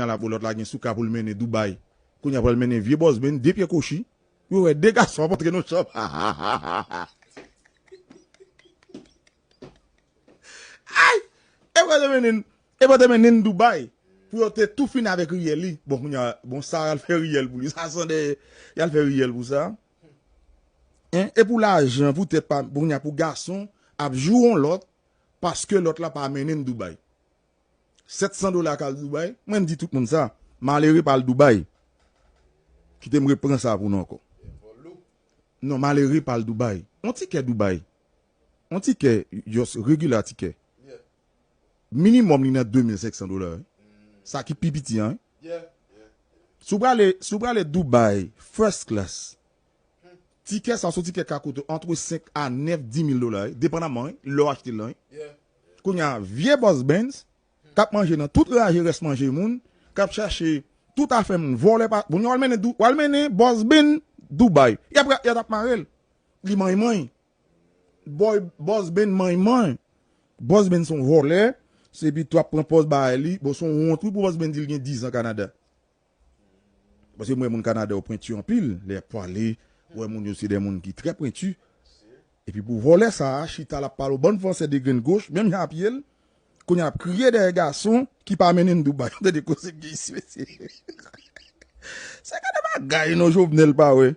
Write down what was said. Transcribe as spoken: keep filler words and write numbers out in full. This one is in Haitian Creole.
Kounye a la pou lòt la gen souka pou l mennen Dubai. Kounye a pral mennen vye bòs benn, de pye kochi. Yo wè de gason ap antre nan chanm. Ay! E pa te mennen, e pa te mennen Dubai. Pou yo te tou fini avèk riyèl li. Bon, kounye a, bon, sa al fè riyèl pou li. Sa sande, y al fè riyèl pou sa. Hein? E pou lajan, pou tèt pa, kounye a pou gason, ap joure yon lòt, paske lòt la pa mennen Dubai. Sèt san dola kal Dubai, mwen m di tout moun sa. Malere pa al Dubai. Kite m repran sa pou nou ankò. Non, malere pa al Dubai. On tikè Dubai. On tikè, just regular tikè. Minimòm li nan de mil senk san dola, wi. Sa ki pi piti an, wi. Si w prale, si w prale Dubai, first class, tikè sa, se yon tikè ka koute ant senk a nèf, di mil dola, wi, depandaman, wi, lè w achte l lan, wi. Kounye a, vye bòs Benz, k ap manje nan tout raje rès manje moun, k ap chache tout afè moun, vòlè pa, bon, w al mennen Dou-, w al mennen bòs Benz Dubai. Y ap, y ap mare l. Li manymany. Bòy, bòs Benz manymany. Bòs Benz se yon vòlè, se epi tou ap pran pòz bagay li. Bon, se yon wont, wi, pou bòs Benz di l gen diz an Kanada. Paske mwen, moun Kanada yo pwenti anpil, lè y ap pale, wè moun yo se de moun ki trè pwenti. Epi pou vòlè sa a, chita l ap pale yon bann fransè de grenn goch, menm jan ap ye l, kounye a l ap kriye dèyè gason ki pa mennen l Dubai. Tande koze k gen isi, mesye. Se gade bagay non Jovenel pa wè.